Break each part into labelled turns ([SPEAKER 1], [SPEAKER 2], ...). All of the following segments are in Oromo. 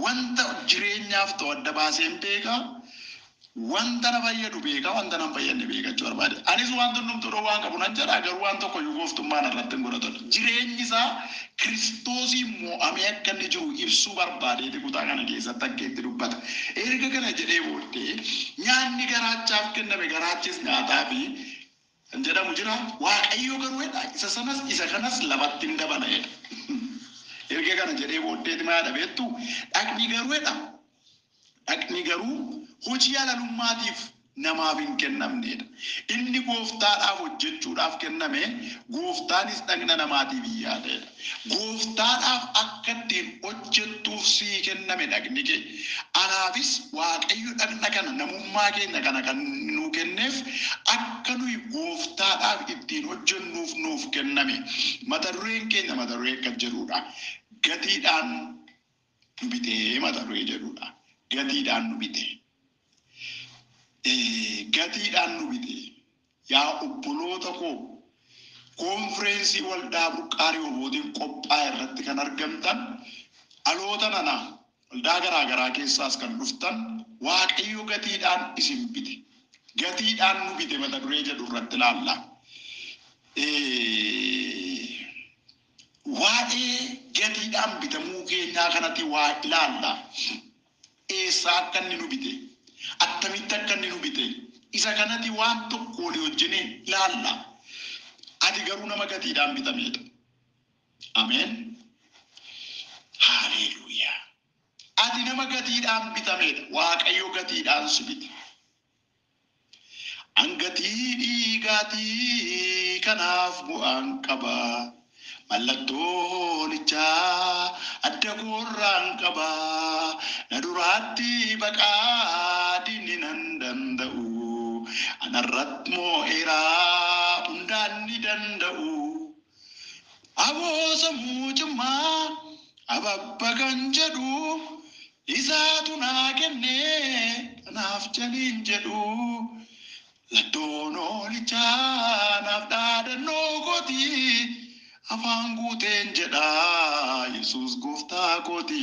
[SPEAKER 1] Wanta jireenyaaf ta'u adda baaseen beeka. Wanta na fayyadu beeka, wanta na hin fayyadne beeka jechuu barbaade. Anis waan hundumtuu dhowwaa hin qabu nan jedha, garuu waan tokko iyyuu gooftummaan irratti hin godhatu. Jireenyi isaa Kiristoosiin moo'amee akka inni jiru ibsuu barbaadeeti kutaa kana keessatti akka itti dubbata. Erga kana jedhee booddee nyaanni garaachaaf kenname garaachis nyaataafi kan jedhamu jira. Waaqayyo garuu jedha isa sanas isa kanas lafatti hin dabala jedha. Erga kana jedhee booddeeti maal jedha beektuu? Dhaqni garuu jedha. Dhaqni garuu hojii halalummaatiif namaaf hin kennamneedha. Inni gooftaadhaaf hojjechuudhaaf kenname, gooftaanis dhaqna namaatiif hin yaadeedha. Gooftaadhaaf akka ittiin hojjettuuf sii kenname dhaqni kee. Anaafis Waaqayyo dhaqna kana namummaa keenya kana kan nuu kenneef akka nuyi gooftaadhaaf ittiin hojjennuuf nuuf kenname. Mata dureen keenya mata duree akkas jedhuudha. Gatiidhaan nu bitee mata duree jedhuudha. Gatiidhaan nu bite. Gatiidhaan nu bite. Yaa obboloota koo koonfireensii waldaa burqaa Rihobootiin qophaa'e irratti kan argamtan dhaloota nana waldaa garaa garaa keessaas kan dhuftan Waaqayyo gatiidhaan isin bite. Gatiidhaan nu bite mata duree jedhu irratti ilaalla. Waa'ee gatiidhaan bitamuu keenyaa kanatti waa ilaalla. Eessaa akka inni nu bite, attamitti akka inni nu bite, isa kanatti waan tokko walii wajjin ilaalla. Ati garuu nama gatiidhaan bitameedha. Ameen. Haaleluuyaa. Ati nama gatiidhaan bitameedha. Waaqayyo gatiidhaan si bite. An gatii dhiigaatii kanaaf bu'aan qaba. Mallattoo hoolichaa adda koorraan qaba. Na duraatti baqaa diinni nan danda'u. Anarratti moo'eera hundaan ni danda'u. Aboo sammuu cimmaa ababba kan jedhu isaatu naa kenne kanaaf jaliin jedhu. Lattoon hoolichaa naaf dhaadannoo kooti afaan guuteen jedha Yesuus gooftaa kooti.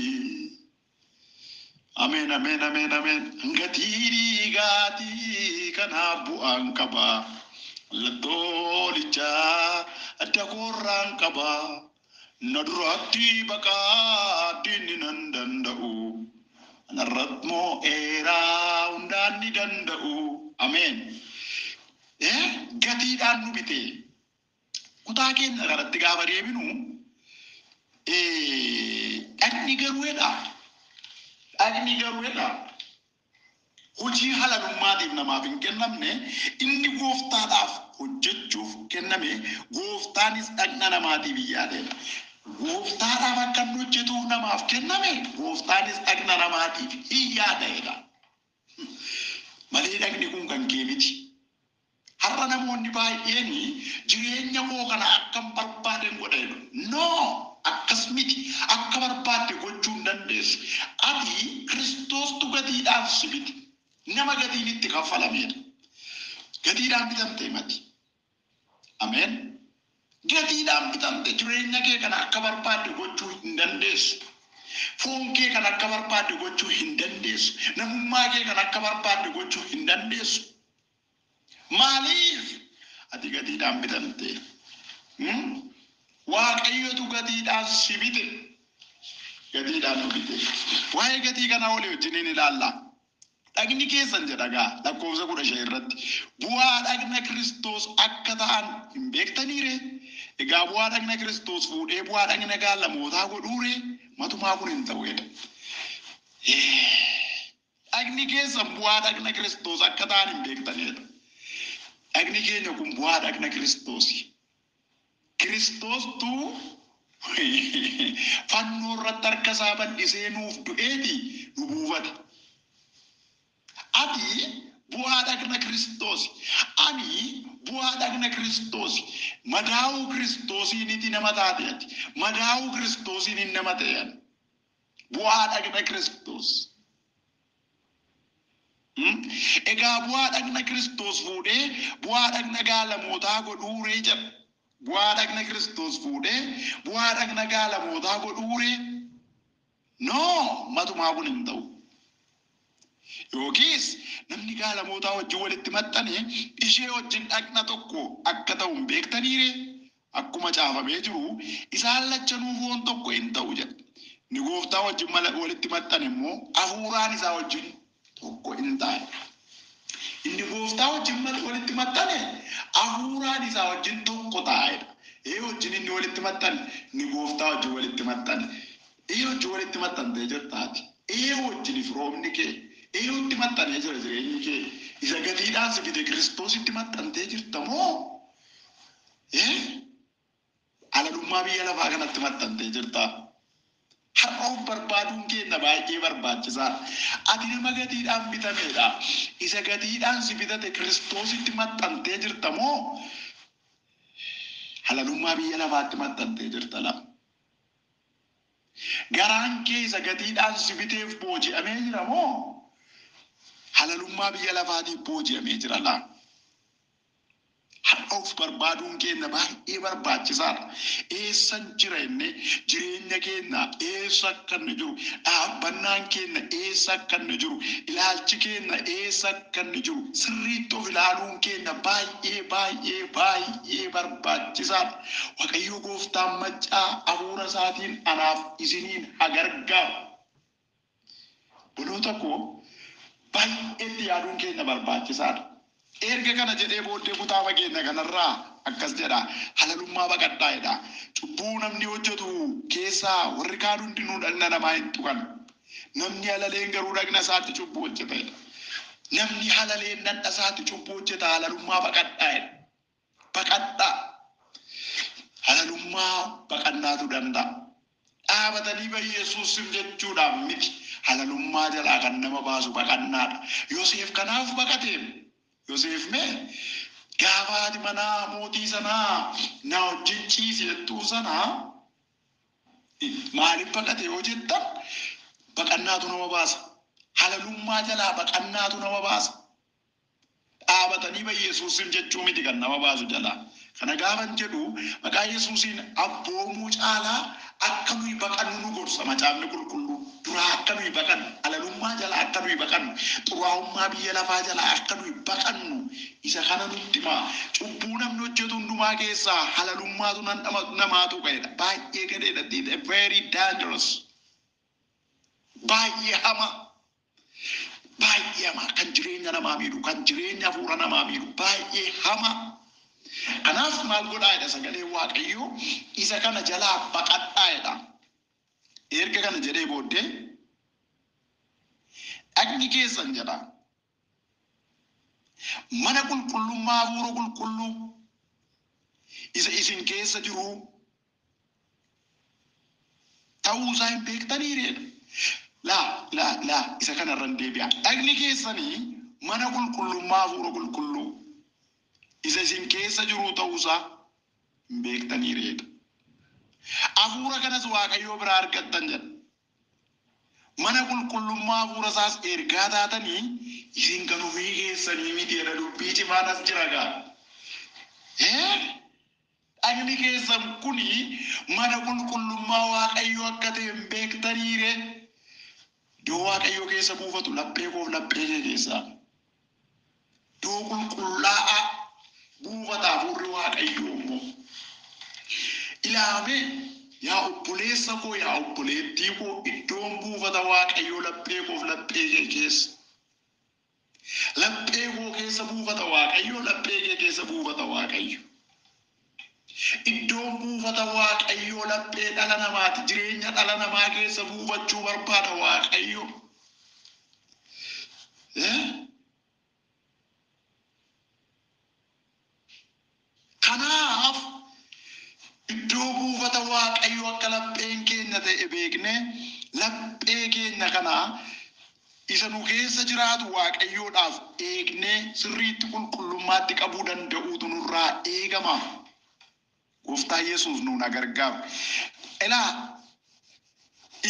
[SPEAKER 1] Ameen ameen ameen ameen. Gatii dhiigaatii kanaaf bu'aan qaba. Mallattoo hoolichaa adda koorraan qaba. Na duraatti baqaa diinni nan danda'u. Anarratti moo'eera hundaan ni danda'u. Ameen. Gatiidhaan nu bite. Kutaa keenya kanatti gaafa deebinu dhaqni garuu jedha. Dhaqni garuu jedha. Hojii halalummaatiif namaaf hin kennamne, inni gooftaadhaaf hojjechuuf kenname, gooftaanis dhaqna namaatiif hin yaadeedha. Gooftaadhaaf akka inni hojjetuuf namaaf kenname, gooftaanis dhaqna namaatiif hin yaadaedha. Malee dhaqni kun kan kee miti. Har'a namoonni baay'een jireenya koo kana akkan barbaaden godha jedhu. No! Akkas miti. Akka barbaadde gochuu hin dandeessu. Ati Kiristoostu gatiidhaan si bite. Nama gatiin itti kaffalameedha. Gatiidhaan bitamte mati. Ameen. Gatiidhaan bitamte jireenya kee kana akka barbaadde gochuu hin dandeessu. Foon kee kana akka barbaadde gochuu hin dandeessu. Namummaa kee kana akka barbaadde gochuu hin dandeessu. Maaliif? Ati gatiidhaan bitamte. Waaqayyotu gatiidhaan si bite. Gatiidhaan nu bite. Waa'ee gatii kanaa walii wajjiniin ilaalla. Dhagni keessan jedha gaa lakkoofsa 15 irratti bu'aa dhagna Kiristoos akka ta'an hin beektanii ree? Egaa bu'aa dhagna Kiristoos fuudhee bu'aa dhagna gaallamootaa godhuu ree? Matumaa kun hin ta'u jedha. Dhagni keessan bu'aa dhagna Kiristoos akka ta'an hin beektanii jedha. Dhagni keenya kun bu'aa dhagna Kiristoosi. Kiristoostu fannoo irratti harka isaa bal'isee nuuf du'eeti nu buufate. Ati bu'aa dhagna Kiristoosi. Ani bu'aa dhagna Kiristoosi. Madaa'uu Kiristoosiiniti nama taate ati. Madaa'uu Kiristoosiinin nama ta'e ani. Bu'aa dhagna Kiristoos. Egaa bu'aa dhagna Kiristoos fuudhee bu'aa dhagna gaalamootaa godhuu ree jedha. Bu'aa dhagna Kiristoos fuudhee bu'aa dhagna gaalamootaa godhuu ree? No, matumaa kun hin ta'u. Yookiis namni gaalamootaa wajjin walitti maxxane ishee wajjin dhaqna tokko akka ta'u hin beektaniire? Akkuma caafamee jiru isaan lachanuu foon tokko hin ta'u jedha. Inni gooftaa wajjin walitti maxxane immoo hafuuraan isaa wajjin tokko hin ta'a. Inni gooftaa wajjin walitti maxxane hafuuraan isaa wajjin tokko taa'edha. Ee wajjin inni walitti maxxane, inni gooftaa wajjin walitti maxxane. Ee wajjin walitti maxxantee jirtaati. Ee wajjin firoomni kee. Ee walitti maxxanee jira jireenyi kee. Isa gatiidhaan si fide Kiristoositti maxxantee jirta moo? Ee halalummaa biyya lafaa kanatti maxxantee jirta. Har'a of barbaaduun keenya baay'ee barbaachisaadha. Ati nama gatiidhaan bitameedha. Isa gatiidhaan si bitate Kiristoositti maxxantee jirta moo? Halalummaa biyya lafaatti maxxantee jirta laa? Garaan kee isa gatiidhaan si biteef booji'amee jira moo? Halalummaa biyya lafaatiif booji'amee jira laa? Har'a of barbaaduun keenya baay'ee barbaachisaadha. Eessan jira inni jireenya keenya eessa akka inni jiru, dhaabbannaan keenya eessa akka inni jiru, ilaalchi keenya eessa akka inni jiru, sirriitti of ilaaluun keenya baay'ee baay'ee baay'ee barbaachisaadha. Waaqayyo gooftaan maccaa hafuura isaatiin anaaf isiniin haa gargaaru. Obboloota koo, baay'eetti yaaduun keenya barbaachisaadha. Erga kana jedhee booddee kutaa fageenya kanarraa akkas jedha. Halalummaa baqadhaa jedha. Cubbuu namni hojjetu keessaa warri kaan hundinuu dhagna namaa hin tuqan. Namni halaleen garuu dhagna isaatti cubbuu hojjeta jedha. Namni halaleen dhagna isaatti cubbuu hojjeta, halalummaa baqadhaa jedha. Baqadhaa. Halalummaa baqannaatu danda'a. Dhaabatanii Yesuusin jechuudhaan miti. Halalummaa jalaa kan nama baasu baqannaadha. Yoseef kanaaf baqatee. Yoseef mee gaafa haati manaa mootii sanaa na wajjin ciisi jettuu sanaa maaliif baqate yoo jettan, baqannaatu nama baasa. Halalummaa jalaa baqannaatu nama baasa. Dhaabatanii Yesuusin jechuu miti kan nama baasu jalaa. Kana gaafan jedhu maqaa Yesuusiin abboomuu caalaa akka nuyi baqannu nu gorsa macaafni qulqulluu. Duraa akka nuyi baqannu, halalummaa jalaa akka nuyi baqannu, xuraa'ummaa biyya lafaa jalaa akka nuyi baqannu isa kana nutti himaa. Cubbuu namni hojjetu hundumaa keessaa halalummaatu namaatu ka'edha. Baay'ee gadheedha. Very dangerous. Baay'ee hamaa. Baay'ee hamaa kan jireenya namaa miidhu, kan jireenya hafuura namaa miidhu, baay'ee hamaa. Kanaaf maal godhaa jedha sagalee Waaqayyoo, isa kana jalaa baqadhaa jedha. Erga kana jedhee booddee dhagni keessan jedha. Mana qulqullummaa hafuura qulqulluu isa isin keessa jiru ta'uu isaa hin beektaniireedha. Laa laa laa, isa kanarra hin deebi'a. Dhagni keessanii mana qulqullummaa hafuura qulqulluu isa isin keessa jiru ta'uu isaa hin beektaniireedha. Hafuura kanas Waaqayyoo biraa argattan jedha. Mana qulqullummaa hafuura isaas ergaa taatanii isin kan ofii keessanii miti jedha. Dubbii cimaan as jira gaa. Dhagni keessan kuni mana qulqullummaa Waaqayyoo akka ta'e hin beektaniire? Iddoo Waaqayyoo keessa buufatu laphee koof laphee kee keessaa. Iddoo qulqullaa'aa buufata hafuurri Waaqayyoo immoo. Ilaamee yaa obboleessa koo, yaa obboleettii koo, iddoon buufata Waaqayyoo laphee koof laphee kee keessa. Laphee koo keessa buufata Waaqayyoo, laphee kee keessa buufata Waaqayyo. Iddoon buufata Waaqayyoo laphee dhala namaati. Jireenya dhala namaa keessa buufachuu barbaada Waaqayyo. Eh? Kanaaf iddoo buufata Waaqayyoo akka lapheen keenya ta'e beeknee laphee keenya kana isa nu keessa jiraatu Waaqayyoodhaaf eegnee sirriitti qulqullummaatti qabuu danda'uutu nurraa eegama. Gooftaa Yesuus nu na gargaaru. Ilaa,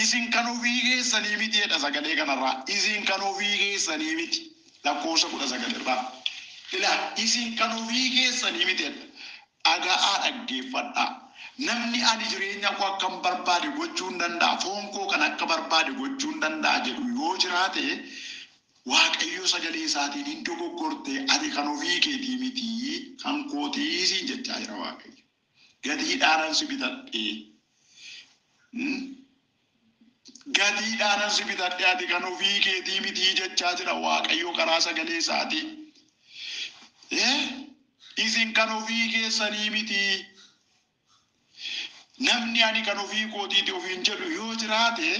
[SPEAKER 1] isin kan ofii keessanii miti jedha sagalee kanarraa. Isin kan ofii keessanii miti. Lakkoofsa 19 irraa. Ilaa, isin kan ofii keessanii miti jedha. Dhaga'aa, dhaggeeffadhaa. Namni ani jireenya koo akkam barbaade gochuu hin danda'a, foon koo kan akka barbaade gochuu hin danda'a jedhu yoo jiraate, Waaqayyo sagalee isaatiin hin dogoggorte, ati kan ofii keetii miti, kan kootii siin jechaa jira Waaqayyo. Gatiidhaanan si bitadhe. Gatiidhaanan si bitadhe, ati kan ofii keetii miti jechaa jira Waaqayyo karaa sagalee isaatii. Isin kan ofii keessanii miti. Namni ani kan ofii kootiiti ofiin jedhu yoo jiraate,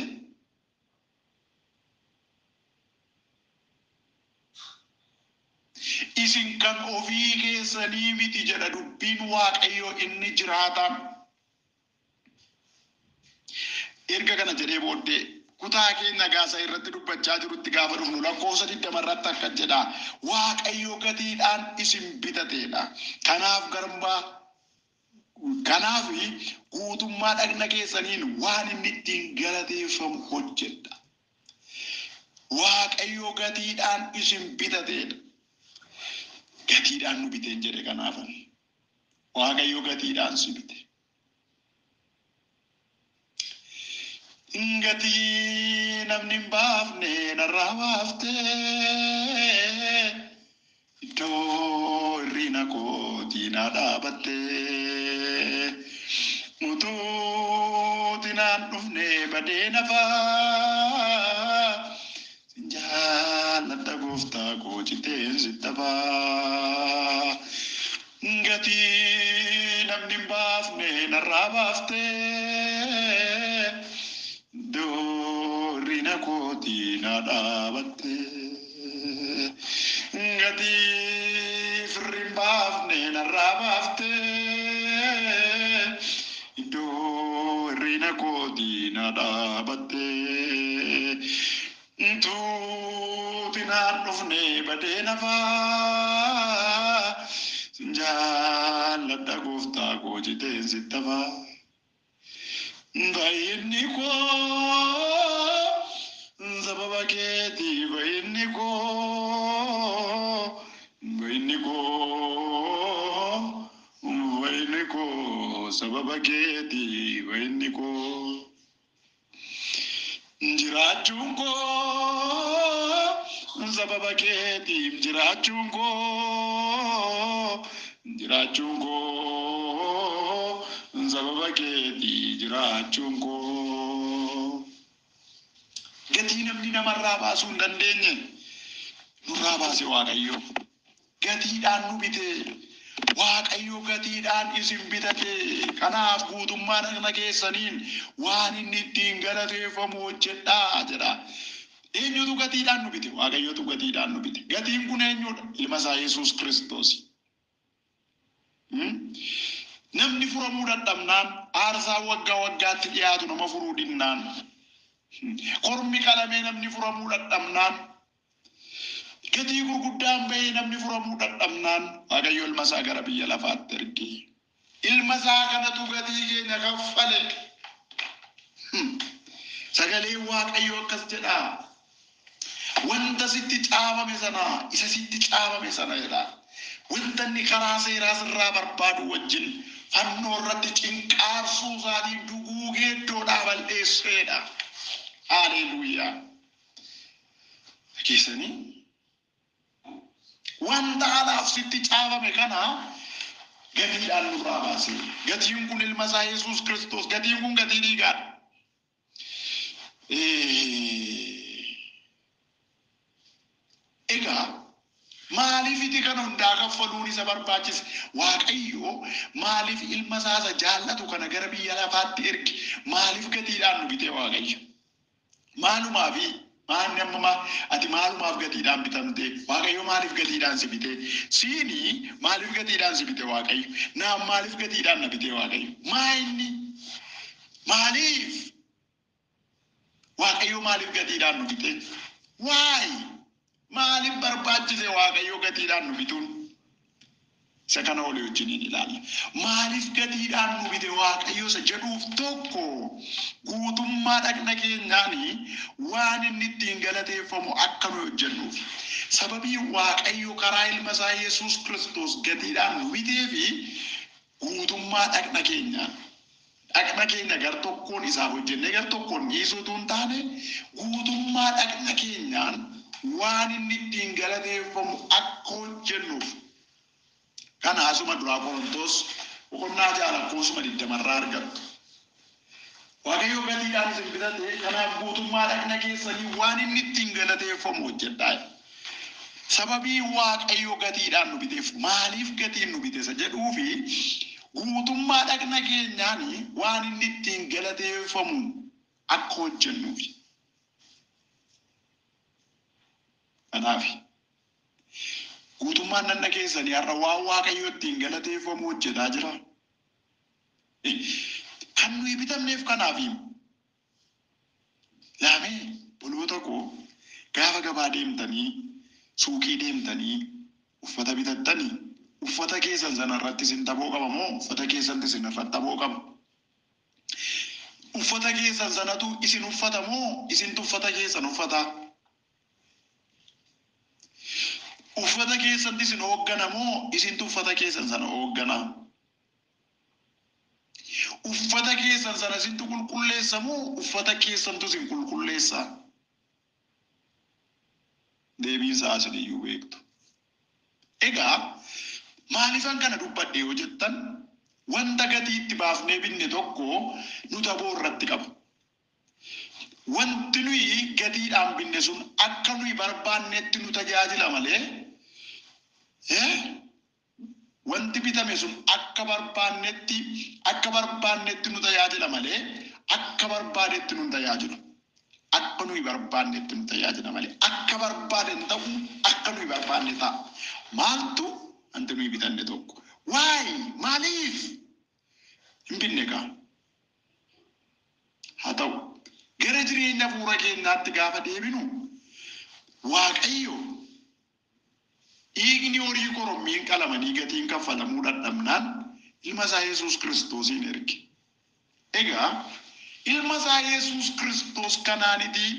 [SPEAKER 1] isin kan ofii keessanii miti jedha dubbiin Waaqayyoo inni jiraataan. Erga kana jedhee booddee kutaa keenya gaasa irratti dubbachaa jirutti gaafa dhufnu lakkoofsa 20 irratti akkas jedha. Waaqayyo gatiidhaan isin bitateedha. Kanaaf garbaa kanaaf guutummaa dhagna keessaniin waan inni ittiin galateeffamu hojjedha. Waaqayyo gatiidhaan isin bitateedha. Gatiidhaan nu biteen jedhe kanaafan. Waaqayyo gatiidhaan si bite. Gatii namni hin baafne narraa baaftee, iddoo hir'ina kootii na dhaabattee, utuu naan dhufne badee nafaa, sin jaalladha gooftaa koo citeen sittafaa. Gatii namni hin baafne narraa baaftee, iddoo hir'ina kootii na dhaabattee. Gatii firri hin baafne narraa baaftee, iddoo hir'ina kootii na dhaabattee. Utuu naan dhufne badee nafaa, sin jaalladha gooftaa koo citeen sittafaa. Fayyinni koo sababa keetii, fayyinni koo, fayyinni koo, fayyinni koo sababa keetii, fayyinni koo. Jiraachuun koo sababa keetiif, jiraachuun koo, jiraachuun koo sababa keetii, jiraachuun koo. Gatii namni namarraa baasuu hin dandeenye nurraa baase Waaqayyo. Gatiidhaan nu bite. Waaqayyo gatiidhaan isin bitate. Kanaaf guutummaa dhagna keessaniin waan inni ittiin galateeffamu hojjedhaa jedha. Eenyutu gatiidhaan nu bite? Waaqayyotu gatiidhaan nu bite. Gatiin kun eenyudha? Ilma isaa Yesuus Kiristoos. Namni furamuu dadhabnaan, aarsaa waggaa waggaatti dhiyaatu nama furuu dinnaan, kormi qalamee namni furamuu dadhabnaan, gatii gurguddaan bahee namni furamuu dadhabnaan, Waaqayyo ilma isaa gara biyya lafaatti erge. Ilma isaa kanatu gatii keenya kaffale. Sagaleen Waaqayyo akkas jedha. Wanta sitti caafame sana, isa sitti caafame sana jedha. Wanta inni karaa seeraa sirraa barbaadu wajjin fannoo irratti cinqaarsuu isaatiin duguugee iddoodhaa balleesseedha. Haleluuyaa. Dhageessanii? Wanta anaaf sitti caafame kana gatiidhaan nurraa baase. Gatiin kun ilma isaa Yesuus Kiristoos. Gatiin kun gatii dhiigaadha. Egaa maaliifiti kana hundaa kaffaluun isa barbaachise? Waaqayyo maaliif ilma isaa isa jaallatu kana gara biyya lafaatti erge? Maaliif gatiidhaan nu bitee Waaqayyo? Maalumaafi maanni amma ati maalumaaf gatiidhaan bitamte? Waaqayyo maaliif gatiidhaan si bitee? Siini maaliif gatiidhaan si bite Waaqayyo? Naaf maaliif gatiidhaan na bitee Waaqayyo? Maa inni? Maaliif? Waaqayyo maaliif gatiidhaan nu bitee? Waay! Maaliif barbaachise Waaqayyo gatiidhaan nu bituun? Isa kana olii wajjiniin ilaalla. Maaliif gatiidhaan nu bite Waaqayyo isa jedhuuf, tokko guutummaa dhagna keenyaanii waan inni ittiin galateeffamu akka nu hojjennuuf. Sababii Waaqayyo karaa ilma isaa Yesuus Kiristoos gatiidhaan nu bitee fi guutummaa dhagna keenyaan Dhaqna keenya gar tokkoon isaaf hojjennee gar tokkoon dhiisuu hin taane, guutummaa dhaqna keenyaan waan inni ittiin galateeffamu akka hojjennuuf. Kana asuma duraa Qorontos boqonnaa 6 lakkoofsuma 20rraa argattu. Waaqayyo gatiidhaan isin bitate, kanaaf guutummaa dhaqna keessanii waan inni ittiin galateeffamu hojjedhaa. Sababii Waaqayyo gatiidhaan nu biteef, maaliif gatiin nu bite isa jedhuu fi guutummaa dhaqna keenyaan waan inni ittiin galateeffamu akka hojjennuuf. Kanaaf guutummaan dhaqna keessanii har'a waan Waaqayyo ittiin galateeffamu hojjetaa jira. Kan nuyi bitamneef kanaaf laamee boloota koo, gaafa gabaa deemtanii, suuqii deemtanii uffata bitattanii, uffata keessan sana irratti isin taboo qaba moo uffata keessanti isin irratti taboo qaba? Uffata keessan sanatu isin uffata moo isintu uffata keessan uffata? Uffata keessanti isin hooggana moo isintu uffata keessan sana hooggana? Uffata keessan sana isintu qulqulleessa moo uffata keessantu isin qulqulleessa? Deebiin isaa isin iyyuu beektu. Egaa maaliifan kana dubbadhe yoo jettan, wanta gatii itti baafnee binne tokko nu taboo irratti qaba. Wanti nuyi gatiidhaan binne sun akka nuyi barbaannetti nu tajaajila malee, wanti bitame sun akka barbaannetti nu tajaajila malee akka barbaadetti nu tajaajilu. Akka nuyi barbaannetti nu tajaajila malee akka barbaaden ta'u, akka nuyi barbaanne ta'a. Maaltu wanti nuyi bitanne tokko? Waay, maaliif hin binne gaa? Haa ta'u, gara jireenya fuura keenyaatti gaafa deebinu, Waaqayyo dhiigni horii korommiin qalamanii gatiin kaffalamuu dadhabnaan ilma isaa Yesuus Kiristoosiin erge. Egaa ilma isaa Yesuus Kiristoos kanaanitii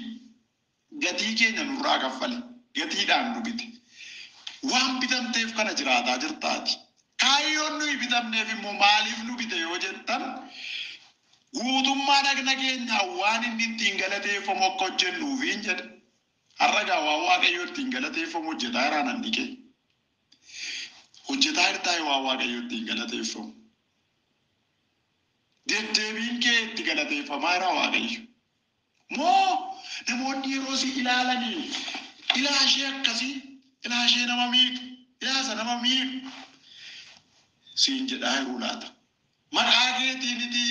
[SPEAKER 1] gatii keenya nurraa kaffale, gatiidhaan nu bite. Waan bitamteef kana jiraataa jirtaati. Kaayyoon nuyi bitamneef immoo maaliif nu bite yoo jettan, guutummaa dhagna keenyaa waan inni ittiin galateeffamu akka hojjennuufiin jedhe. Har'a gaa waan Waaqayyo ittiin galateeffamu hojjetaa jiraa namni kee? Hojjetaa jirtaa waan Waaqayyo ittiin galateeffamu? Deddeebiin kee itti galateeffamaa jira Waaqayyo? Moo namoonni yeroo si ilaalanii, ilaashee akkasii, ilaashee nama miidhu, ilaasa nama miidhu siin jedhaa yeroo laata? Maqaa keetiiniti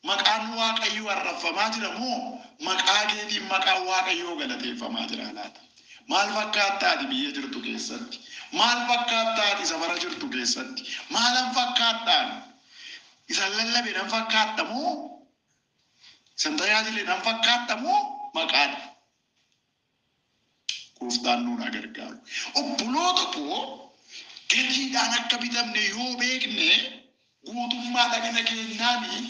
[SPEAKER 1] maqaan Waaqayyoo arrabfamaa jira moo maqaa keetiin maqaan Waaqayyoo galateeffamaa jira laata? Maal fakkaattaati biyya jirtu keessatti? Maal fakkaattaati safara jirtu keessatti? Maalan fakkaattaan? Isan lallabe nan fakkaadha moo? Isan tajaajile nan fakkaadha moo maqaadha? Gooftaan nuun haa gargaaru. Obboloota koo, gatiidhaan akka bitamne yoo beekne, guutummaa dhagna keenyaanii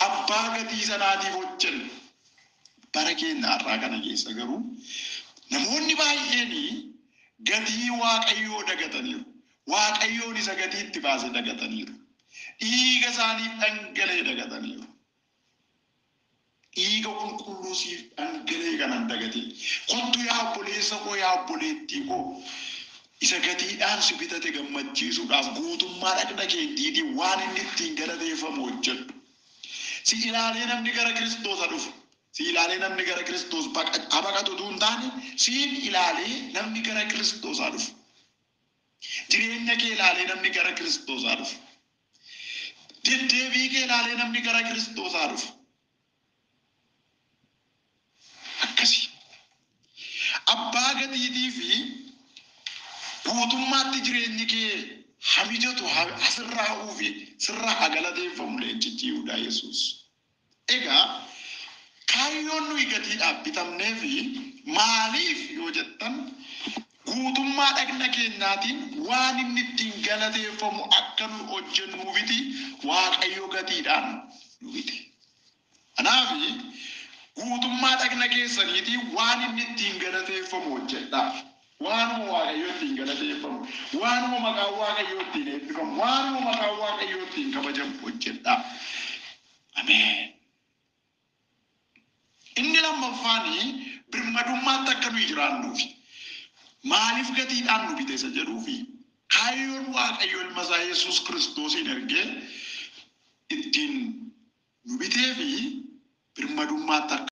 [SPEAKER 1] abbaa gatii sanaatiif hojjenna. Bara keenya har'aa kana keessa garuu namoonni baay'een gatii Waaqayyoo dagataniiru. Waaqayyoon isa gatii itti baase dagataniiru. Dhiiga isaaniif dhangala'e dagataniiru. Dhiiga qulqulluu siif dhangala'e kanan dagatin. Kottu yaa obboleessa koo, yaa obboleettii koo, isa gatiidhaan si bitate gammachiisuudhaaf guutummaa dhagna keetiitiin waan inni ittiin galateeffamu hojjedhu. Si ilaalee namni gara Kiristoosa dhufu. Si ilaalee namni gara Kiristoos baqatu utuu hin taane, siin ilaalee namni gara Kiristoosaa dhufu. Jireenya kee ilaalee namni gara Kiristoosaa dhufu. Deddeebii kee ilaalee namni gara Kiristoosaa dhufu. Akkasii. Abbaa gatiitii fi guutummaatti jireenyi kee haa mijatu, asirraa fi sirraa haa galateeffamu leencichi Yihudaa Yesuus. Egaa kaayyoon nuyi gatiidhaaf bitamnee fi maaliif yoo jettan, guutummaa dhagna keenyaatiin waan inni ittiin galateeffamu akka nu hojjennuufiti Waaqayyo gatiidhaan nu bite. Kanaaf guutummaa dhagna keessaniitiin waan inni ittiin galateeffamu hojjedhaa. Waanuma Waaqayyo ittiin galateeffamu, waanuma maqaan Waaqayyoo ittiin eebbifamu, waanuma maqaan Waaqayyoo ittiin kabajamu hojjedhaa. Ameen. Inni lammaffaan birmadummaatti akka nuyi jiraannuufi. Maaliif gatiidhaan nu bite isa jedhuufi kaayyoon Waaqayyo ilma isaa Yesuus Kiristoosiin ergee ittiin nu bitee fi birmadummaatti akka